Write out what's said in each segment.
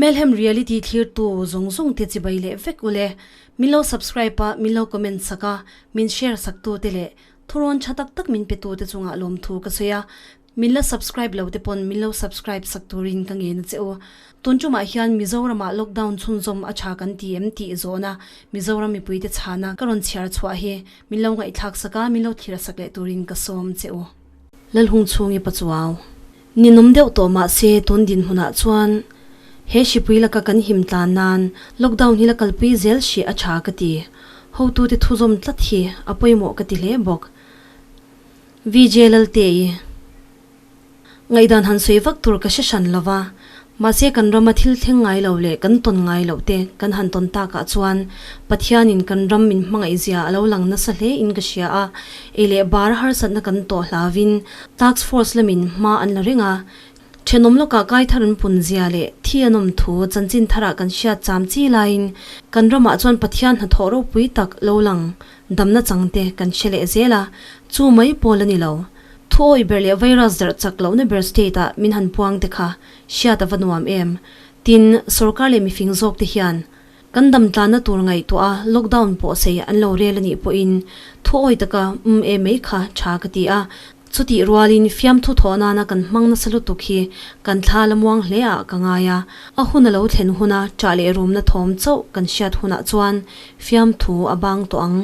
Melhem Reality thlirtu zawng zawng te chibai leh vek ule. Min lo subscribe a, min lo comment sak a, min share sak tu te leh thurawn tha tak tak min pe tu te chungah lawmthu ka sawi a. Min la subscribe lo te pawn min lo subscribe sak turin ka ngen a che u. Tun tumah hian Mizoramah lockdown chhunzawm a tha kan ti em tih zawhna Mizoram mipuite chhana ka rawn chhiar chhuah hi min lo ngaihthlak sak a, min lo thlir sak leh turin ka sawm che u. Lalhung chhungi Pachuau. Ninawm deuh tawh mah se tun dinhmunah chuan he hripui laka kan him tlan nan lockdown hi la kalpui zel hrih a tha ka ti. Hotute thuzawm tlat hi a pawimawh ka ti hle bawk. VJ Laltei. Ngaihdan han sawi vak tur ka hre hran lo va, mahse kan rama thil thleng ngai lo leh kan tawn ngai loh te kan han tawn takah chuan Pathianin kan ram min hmangaih zia a lo lang nasa hle in ka hria a, ei leh bar harsatna kan tawh hlauvin Task Force lamin hma an la reng a, thenawm lawkah kai thar an pun zia leh thi an awm thu chanchin tharah kan hriat cham chi laiin kan ramah chuan Pathian hnathawh ropui tak lo lang damna chang te kan hre leh zel a, chu mai pawl a ni lo. Thuawi ber leh virus darh chak lohna ber state ah min han puang te kha hriat a va nuam em. Tin, sorkar leh mifing zawk te hian kan dam tlanna tur ngaihtuah a lockdown pawh sei an lo rel a nih pawhin thuawi taka um e mai kha tha ka ti a. Chutih rualin fiamthu thawh nana kan hmang nasa lutuk hi kan thla la muang hle ah ka ngai a. A hun a lo thlen huna ṭah leh rumna thawm chauh kan hriat hunah chuan fiamthu a bang tawh ang.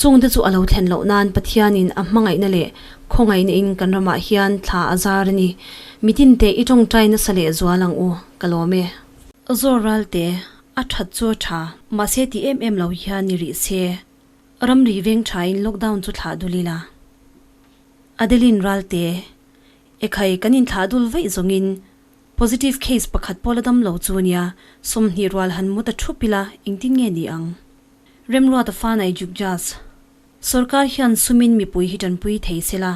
Chungte chu a lo thlen loh nan Pathianin a hmangaihna leh khawngaihna in kan ramah hian thla a zar a ni. Mitinte i tawngtai nasa leh zual ang u, ka lawm e. Zawr ralte, a that chu a tha, mahse ti em em lo hian ni rih se. Ramri veng thain lockdown chu thlah dul ila. Adeline Ralte, Ekhai kan inthlah dul vaih zawngin positive case pakhat pawh la dam lo chu nia, 20 rual han mu ta thup ila engtin nge ni ang? Remruata Fanai Jukjas, Sorkar hian sumin mipui hi tanpui thei sela,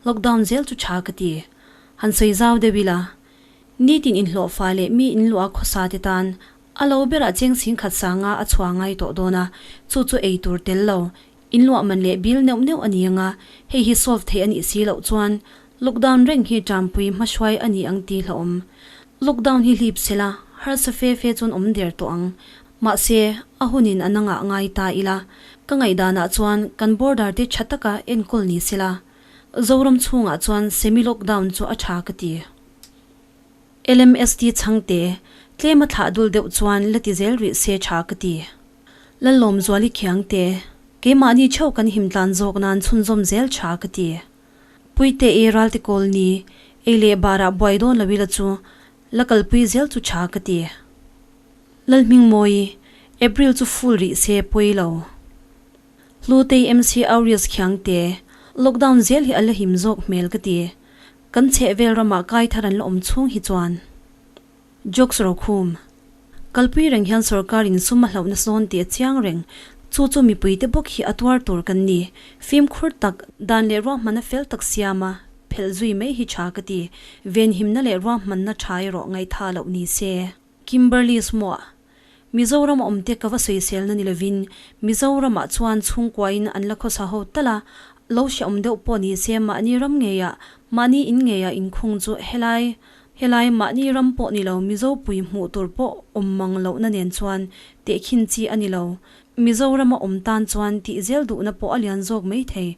lockdown zel chu tha ka ti. Han sawi zau deuh ila, nitin inhlawhfa leh mi inluah khawsa te tan a lo berah cheng chhingkhat sanga a chhuah ngai tawh dawn a, chu chu ei tur tel lo, inluah man leh bill neuh neuh a ni ang a, hei hi solve theih a nih si loh chuan lockdown reng hi tanpui hmahruai a ni ang tih hlauhawm. Lockdown hi hlip sela, harsa fe fe chuan awm der tawh ang. Mahse, a hunin a nangah ngai ta ila, ka ngaihdanah chuan kan border te tha taka enkawl ni sela, Zoram chhungah chuan semi-lockdown chu a tha ka ti. LMST chhangte, tlema thlah dul deuh chuan la ti zel rih se tha ka ti. Lallawmzuali Khiangte, keimahni theuh kan him tlan zawk nan chhunzawm zel tha ka ti. Puite e Ralte Kawlni, ei leh barah buai dawn lo ila chu la kalpui zel chu tha ka ti. Lalhmingmawi, April chu full rih se pawi lo. Hlutei MC Aureus Khiangte, Lockdown zel hi a la him zawk hmel ka ti. Kan chhehvel ramah kai thar an la awm chhung hi chuan. Jokes Rokhum, Kalpui reng hian sorkar in sum a hlauhna sawn tih a chiang reng. Chu chu mipuite bawk hi a tuar tur kan ni. Fimkhur tak, dan leh ruahmanna fel tak siama phelh zui mai hi tha ka ti. Venhimna leh ruahmanna tha erawh ngaihtha loh ni se. Kimberly Smoa, Mizoram a awmte ka va sawiselna ni lovin Mizoramah chuan chhungkuain an la khawsa ho tal a, lo hreawm deuh pawh ni se mahni ram ngeiah, mahni in ngeiah inkhung chu helai helai mahni ram pawh ni lo Mizo pui hmuh tur pawh awm mang lohna nen chuan tehkhin chi a ni lo. Mizoram a awm tan chuan tih zel duhna pawh a lian zawk mai thei.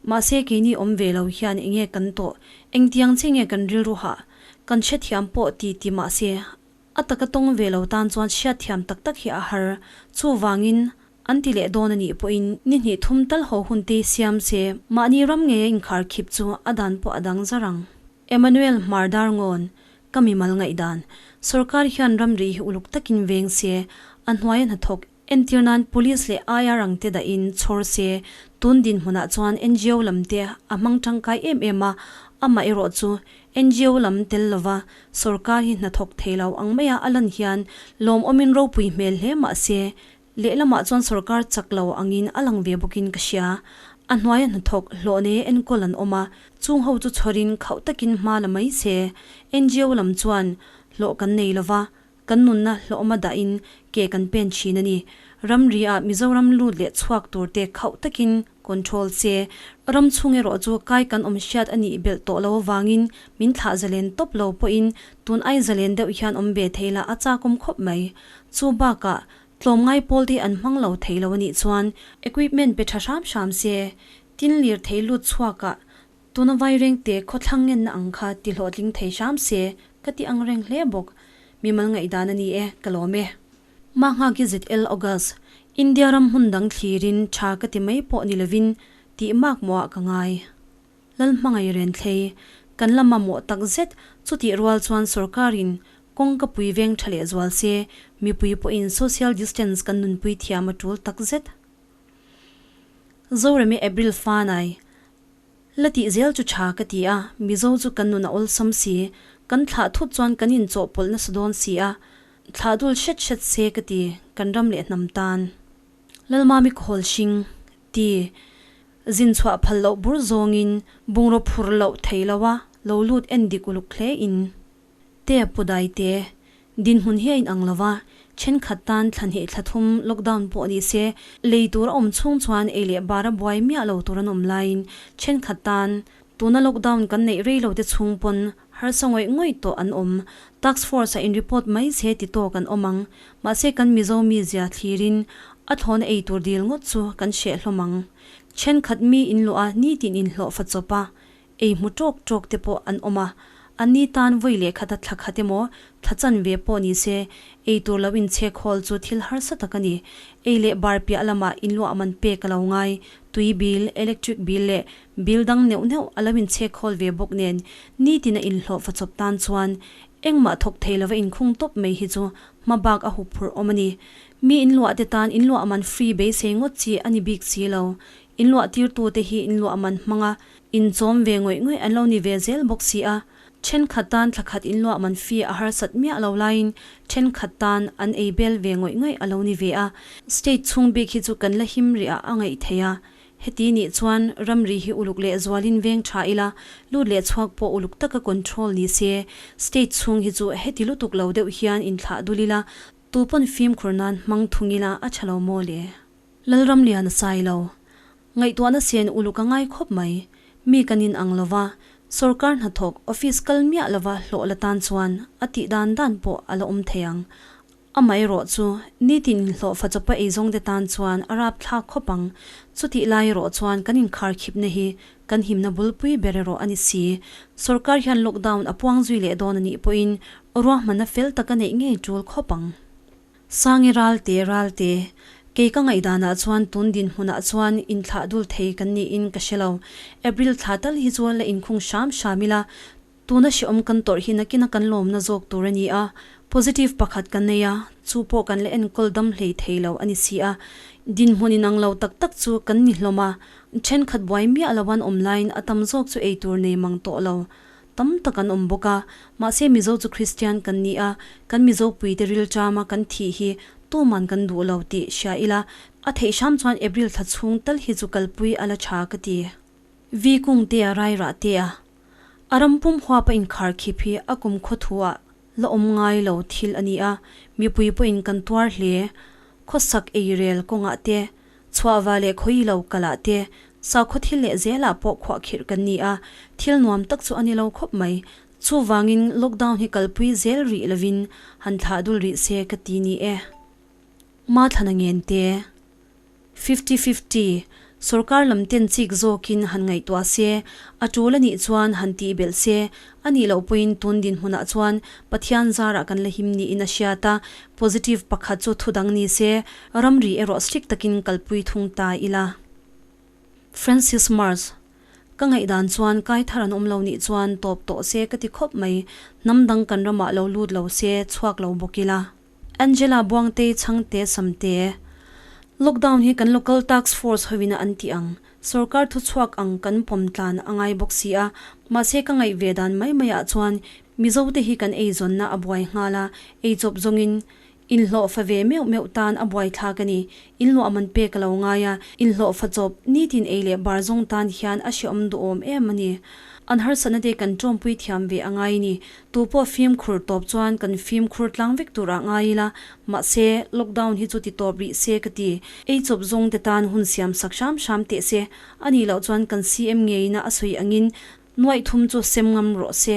Mahse keini awm ve lo hian enge kan tawh, engtiang che nge kan rilru hah? Kan hrethiam pawh ti ti mahse, a taka tawng ve lo tan chuan hriatthiam tak tak hi a har. Chuvangin, an ti leh dawn a nih pawhin ni hnih thum tal haw hun te siam se, mahni ram ngeia inkhar khip chu a dan pawh a dang zar ang. Emmanuel Hmardar Ngawn, Ka mimal ngaihdan, Sorkar hian ramri hi uluk takin veng se, a hnuaia hnathawk Entir nan Police leh IR ang te dahin chhawr se, tun dinhmunah chuan ngo lam te a hmang tangkai em em a, amah erawh chu ngo lam tel lova sorkar hi hnathawk thei lo ang maia a lan hian lawmawmin ropui hmel hle mah se, lehlamah chuan sorkar chak lo angin a lang ve bawkin ka hria. A hnuaia hnathawk hlawh nei enkawl an awm a, chung ho chu chhawrin khauh takin hma la mai se, ngo lam chuan hlawh kan nei lova, Kan nunna hlawhma dahin ke kan pen thin a ni. Ramri ah Mizoram lut leh chhuak tur te khauh takin control se. Ram chhung erawh chu kai kan awm hriat a nih belh tawh lo avangin min thlah zalen tawp lo pawhin tun ai zalen deuh hian awm ve thei la a chakawm khawp mai. Chu bakah tlawmngai pawl te an hmang lo thei lo a nih chuan equipment pe tha hram hram se, tin lirthei lut chhuakah Tuna Vairengte khawthlang ngenna ang kha ti hlawhtling thei hram se ka ti ang reng hle bawk. Mimal ngaihdan a ni e, ka lawm e. Mahngaki ZL August, India ram hmun dang thlirin tha ka ti mai pawh ni lovin tih mak mawhah ka ngai. Lalhmangai Renthlei, Kan la mamawh tak zet, chutih rual chuan sorkarin kawng ka pui veng tha leh zual se, mipui pawhin social distance kan nunpui thiam a tul tak zet. Zoremi April Fanai, La tih zel chu tha ka ti a, Mizo chu kan nun a awlsam si, kan thlah thut chuan kan inchawhpawlh nasa dawn si a, thlah dul hret hret se ka ti, kan ram leh hnam tan. Lalmami khawl hring, ti, zin chhuah phal loh bur zawngin bungraw phur loh thei lo a, lo lut en dik uluk hle in. Te a pu dai te. Dinhmun hi a inang lo va, thenkhat tan thla hnih thla thum lockdown pawh ni se, lei tur a awm chhung chuan ei leh bar a buai miah lo tur an awm laiin thenkhat tan tuna lockdown kan neih rei lo te chhung pawn harsa ngawih ngawih tawh an awm. Task force a in report mai se ti tawk an awm ang. Mahse kan Mizo mizia thlirin a thlawna ei tur dil ngawt chu kan hreh hlawm ang. Thenkhat mi inluah a nitin inhlawh fa chawp a, Ei hmu ṭawk ṭawk te pawh an awm a, anni tan vawi leh khata thla khat emaw, thla chan ve pawh ni se, ei tur lo inchhek hawl chu thil harsa tak a ni. Ei leh bar piah lamah inluah man pek a lo ngai, tui bill, electric bill leh bill dang neuh neuh a lo inchhek hawl ve bawk nen, nitin a inhlawh fa chawp tan chuan engmah thawk thei lova inkhung tawp mai hi chu hma bak a hup phurh awm a ni. Mi inluah te tan inluah man free beisei ngawt chi a ni bik si lo. Inluah tirtute hi inluah man hmanga Inchawm ve ngawih ngawih an lo ni ve zel bawk si a, thenkhat tan thla khat inluah man fee a harsat miah lo laiin thenkhat tan an ei bel ve ngawih ngawih a lo ni ve a. State chhung bik hi chu kan la him rih ah a ngaih theih a, heti nih chuan ramri hi uluk leh zualin veng tha ila, lut leh chhuak pawh uluk taka control ni se, state chhung hi chu heti lutuk lo deuh hian inthlah dul ila, tupawn fimkhur nan hmang thung ila a tha lo maw le? Lalramlian a sai lo. Ngaihtuahna sen uluk a ngai khawp mai. Mi kan in ang lova, sorkar hnathawk office kal miah lova hlawh la tan chuan a tih dan dan pawh a la awm thei ang. Amaherawh chu nitin inhlawh fa chawpa eizawngte tan chuan a rapthlak khawp ang. Chutih lai erawh chuan kan inkharkhipna hi kan himna bulpui ber erawh a ni si. Sorkar hian lockdown a puang zui leh dawn a nih pawhin ruahmanna fel tak a neih ngei tul khawp ang. Sangi Ralte, Ralte, kei ka ngaihdanah chuan tun dinhmunah chuan inthlah dul thei kan niin ka hre lo. April thla tal hi chu la inkhung hram hram ila, tuna hrehawm kan tawrh hi nakina kan lawmna zawk tur a ni a. Positive pakhat kan nei a, chu pawh kan la enkawl dam hlei thei lo a ni si a. Dinhmun inang lo tak tak chu kan ni hlawm a, thenkhat buai miah lo an awm laiin a tam zawk chu ei tur nei mang tawh lo. Tam tak an awm bawk a, mahse Mizo chu Kristian kan ni a, kan Mizo puite rilṭama kan thih hi tuman kan duh lo tih hria ila, a theih hram chuan April thla chhung tal hi chu kalpui a la ṭha ka ti. Vi kung te a rai rah te a, a ram pum huapa inkhar khip hi a kum khaw thu ah la awm ngai lo thil a ni a, mipui pawhin kan tuar hle. Khawsak eirel kawngah te, chhuahva leh khawi lo kalah te, sakhaw thil leh zelah pawh khuahkhirh kan ni a, thil nuam tak chu a ni lo khawp mai. Chuvangin lockdown hi kalpui zel rih lovin han thlah dul rih se ka ti ni e. Mathlana ngen te. Fifty fifty, Sorkar lam ten chik zawkin han ngaihtuah se, a tul a nih chuan han tih belh se, a nih loh pawhin tun dinhmunah chuan Pathian zarah kan la him niin a hriat a, positive pakhat chu thu dang ni se, ramri erawh strict takin kalpui thung ta ila. Francis Mars, Ka ngaihdan chuan kai thar an awm lo nih chuan tawp tawh se ka ti khawp mai, hnam dang kan ramah lo lut lo se, chhuak lo bawk ila. Angela Buangtei Chhangte Samte, Lockdown hi kan local task force hoin a an tih ang, sorkar thuchhuak ang kan pawm tlan a ngai bawk si a, mahse ka ngaih ve dan mai maiah chuan Mizote hi kan eizawnna a buai nghal a, eichawp zawngin. Inhlawhfa ve meuh meuh tan a buaithlak a ni. Inluah man pek a lo ngai a, inhlawhfa chawp nitin ei leh bar zawng tan hian a hrehawm duhawm em a ni. An harsatna te kan tawmpui thiam ve a ngai ni. Tu pawh fimkhur tawp chuan kan fimkhur tlang vek tur ah ngai ila, mahse lockdown hi chu ti tawp rih se ka ti. Ei chawp zawng te tan hun siam sak hram hram teh se, a nih loh chuan kan CM ngeina a sawi angin nuaih thum chu sem ngam rawh se.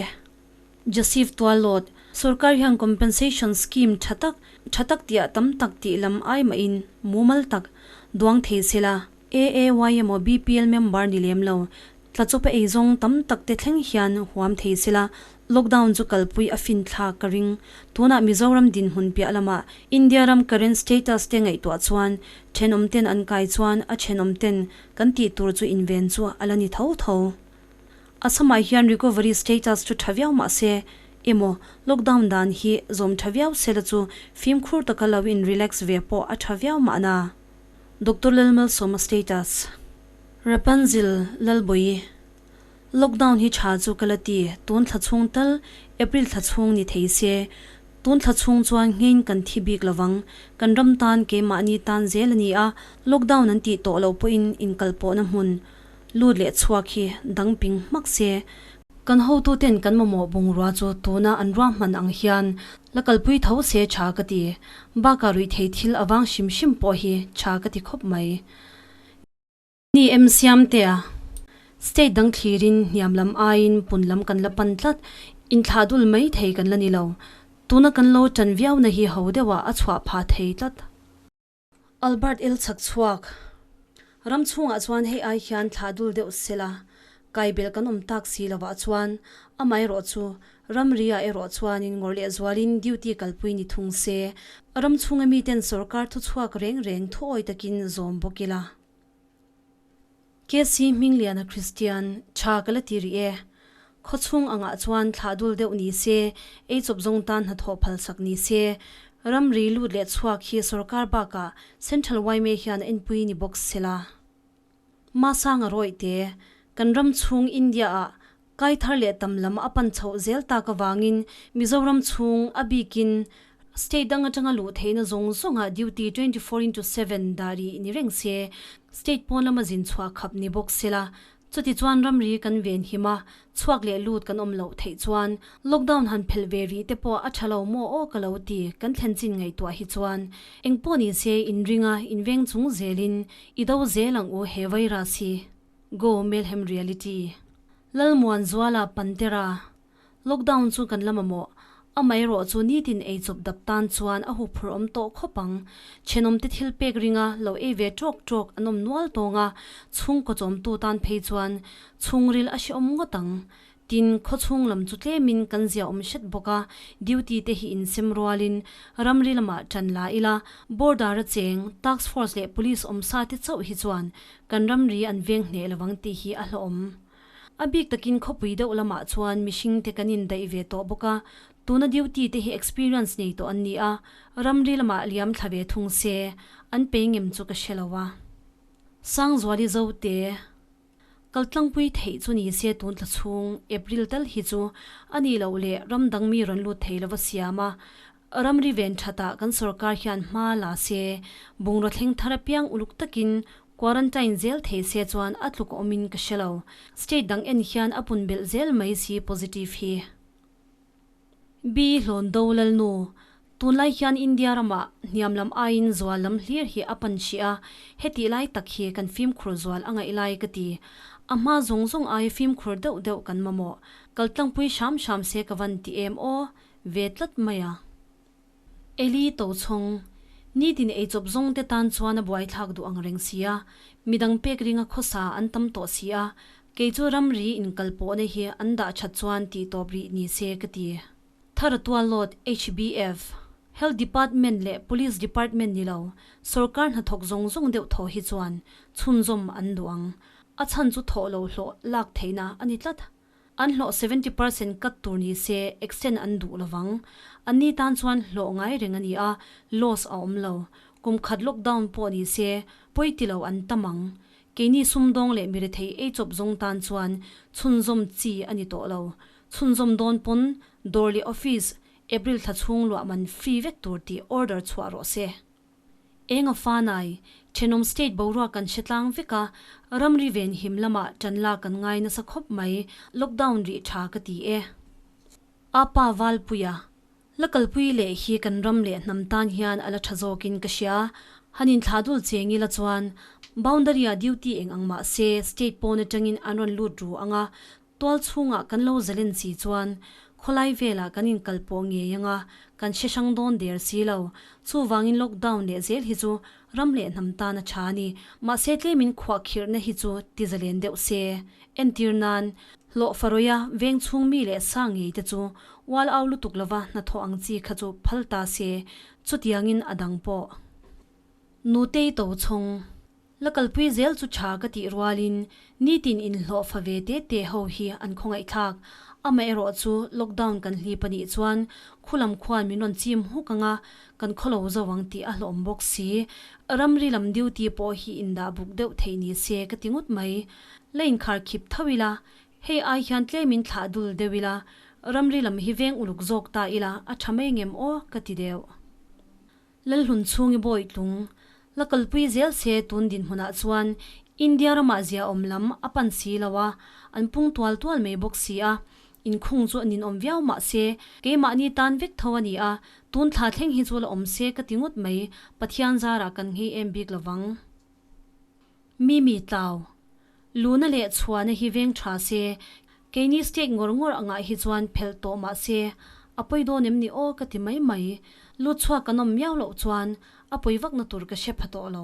Joseph Tualawt, Sorkar hian compensation scheme tha tak, tha tak tihah tam tak tih lam ai mahin mumal tak duang thei se la. AAY emaw BPL member ni lem lo, tla chawpa eizawng tam tak te thleng hian huam thei se la, lockdown chu kalpui a fin thlak ka ring. Tunah Mizoram dinhmun piah lamah India ram current status te ngaihtuah chuan thenawm ten an kai chuan a thenawm ten kan tih tur chu inven chu a la ni tho tho. Assamah hian recovery status chu tha viau mah se emaw lockdown dan hi zawm tha viau sela chu fimkhur taka lo in relax ve pawh a tha viau mahna. Doctor Lalmalsawma status. Rapunzel Lalbawi Lockdown hi tha chu ka la ti, tun thla chhung tal April thla chhung ni thei se, tun thla chhung chuan nghein kan thi bik lovang, kan ram tan keimahni tan zel a ni a, lockdown an tih tawh loh pawhin inkalpawhna hmun Lut leh chhuak hi dang ping hmak se. Kan hotuten kan mamawh bungrua chu tuna an ruahman ang hian la kalpui tho se tha ka ti. Bakah ruihthei thil avang hrim hrim pawh hi tha ka ti khawp mai. Ni em Siamtea? State dang thlirin hniam lam aiin pun lam kan la pan tlat, inthlah dul mai thei kan la ni lo. Tuna kan lo tan viauna hi ho deuhah a chhuah phah thei tlat. Albert il chhak chhuak. Ram chhungah chuan hei ai hian thlah dul deuh sela, kaibel kan awm tak si lovah chuan amaherawh chu ramri ah erawh chuanin ngawrh leh zualin duty kalpui ni thung se, ram chhunga miten sorkar thuchhuak reng reng thuawi takin zawm bawk ila. KC Hmingliana Kristian, Tha ka la ti rih e. Khawchhung angah chuan thlah dul deuh ni se, ei chawp zawng tan hnathawh phalsak ni se, ramri lut leh chhuak hi sorkar bakah Central yma hian a enpui ni bawk sela. Masanga rawih te, kan ram chhung India ah Kai thar leh tam lam a pan chhoh zel tak avangin Mizoram chhung a bikin state dang atanga luh theihna zawng zawngah duty 24×7 dah rih ni reng se, state pawn lama zin chhuah khap ni bawk sela, chuti chuan ramri kan ven him a, chhuak leh lut kan awm loh theih chuan lockdown han phelh ve rih te pawh a tha lo maw aw ka lo ti kan thlen chin ngaihtuah hi chuan engpawh ni se inringa inveng chung zelin i do zel ang u he virus hi. Go Melhem Reality. Lalmuanzuala Pantera. Lockdown chu kan la mamawh. Amaherawh chu nitin ei chawp dap tan chuan a huphurh awm tawh khawp ang. Thenawmte thil pek ringa lo ei ve tawk tawk an awm nual tawng a, chhungkaw chawmtu tan phei chuan chhungril a hrehawm ngawt ang. Tin, khawchhung lam chu tlemin kan zia awm hret bawk a, duty te hi insem rualin ramri lamah ṭan la ila, border a cheng, task force leh police awm sa te chauh hi chuan kan ramri an veng hneh lovang tih hi a hlawhawm. A bik takin khawpui deuh lamah chuan mihring te kan indaih ve tawh bawk a, tuna duty te hi experience nei tawh an ni a, ramri lamah liam thla ve thung se, an pei ngem chu ka hre lo a. Sangzuali Zote. Kaltlangpui theih chu ni se tun thla chhung April tal hi chu a nih loh leh ram dang mi rawn lut thei lova siam a, ramri ven thatah kan sorkar hian hma la se, bungraw thleng thar apiang uluk takin quarantine zel thei se chuan a tluk awmin ka hre lo. State dang en hian a pun belh zel mai si positive hi. B. Hlawndo Lalnu, Tunlai hian India ramah hniam lam aiin zual lam hlir hi a pan hrih a, hetih lai tak hi kan fimkhur zual a ngaih lai ka ti. A hma zawng zawng aia fimkhur deuh deuh kan mamawh. Kaltlangpui hram hram se ka van ti em aw, ve tlat mai a. Eli Tochhawng, Nitin eichawp zawng te tan chuan a buaithlak duh ang reng si a, midang pek ringa khawsa an tam tawh si a, Kei chu ramri inkalpawhna hi an dah that chuan tih tawp rih ni se ka ti. Tharatualawt, HBF, Health Department leh Police Department ni lo, sorkar hnathawk zawng zawng deuh thaw hi chuan chhunzawm an duh ang. A chhan chu thawh lo hlawh lak theihna a ni tlat. An hlawh 70% cut tur ni se extend an duh lovang. Anni tan chuan hlawh ngai reng a ni a, loss a awm lo. Kum khat lockdown pawh ni se pawi ti lo an tam ang. Keini sumdawng leh mirethei ei chawp zawng tan chuan chhunzawm chi a ni tawh lo. Chhunzawm dawn pawn dawr leh office, April thla chhung luah man free vek tur tih order chhuah rawh se. Eng a fanai, thenawm state boruak kan hre tlang vek a, ramri venhim lamah tan lak kan ngai nasa khawp mai, lockdown rih tha ka ti e. Apa Valpuia, La kalpui leh hi kan ram leh hnam tan hian a la tha zawkin ka hria. Han inthlah dul cheng ila chuan boundary-ah duty eng ang mah se state pawn atangin an rawn lut ru ang a, tual chhungah kan lo zalen si chuan khawlai velah kan inkal pawh ngei ang a, kan hre hrang dawn der si lo. Chuvangin lockdown leh zel hi chu ram leh hnam tan a tha a ni. Mahse tlemin khuahkhirhna hi chu ti zalen deuh se. Entir nan, hlawh farawia veng chhung mi leh sa ngei te chu ual au lutuk lova hnathawh ang chi kha chu phal ta se, chutiangin a dang pawh. Nutei to chhawng. La kalpui zel chu tha ka tih rualin nitin inhlawh fa ve te te ho hi an khawngaihthlak. Amaherawh chu lockdown kan hlip a nih chuan khulam khuan min rawn chim huk ang a, kan khawlo zo ang tih a hlawm bawk si. Ramri lam duty pawh hi indah buk deuh theih ni se ka ti ngawt mai. La inkhar khip tho ila, hei ai hian tlemin thlah dul deuh ila, ramri lam hi veng uluk zawk ta ila a tha mai ngem aw ka ti deuh. Lalhlun chhung i bawi tlung la kalpui zel se tun dinhmunah chuan India ramah zia awm lam a pan si lo a, an pung tual tual mai bawk si a, inkhung chu a ninawm viau mah se keimahni tan vek tho a ni a, tun thla thleng hi chu la awm se ka ti ngawt mai, Pathian zarah kan nghei em bik lovang. Mimi Tlau, Luna leh chhuahna hi veng tha se, keini state ngawr ngawr angah hi chuan phelh tawh mah se, a pawi dawn em ni aw ka ti mai mai. Lut chhuak kan awm miau loh chuan a pawi vakna tur ka hre pha tawh lo.